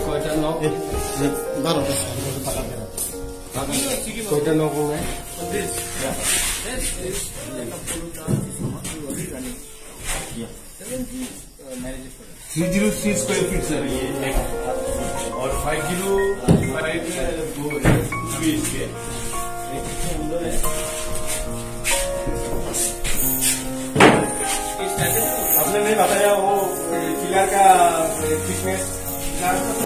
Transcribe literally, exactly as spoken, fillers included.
Koi ta nok? Baro ta. Koi ta nok nai? Three zero three square feet, sir, ये एक। और five zero five, uh, दो है, two B H K। आपने नहीं बताया वो, uh, pillar का, uh, thickness।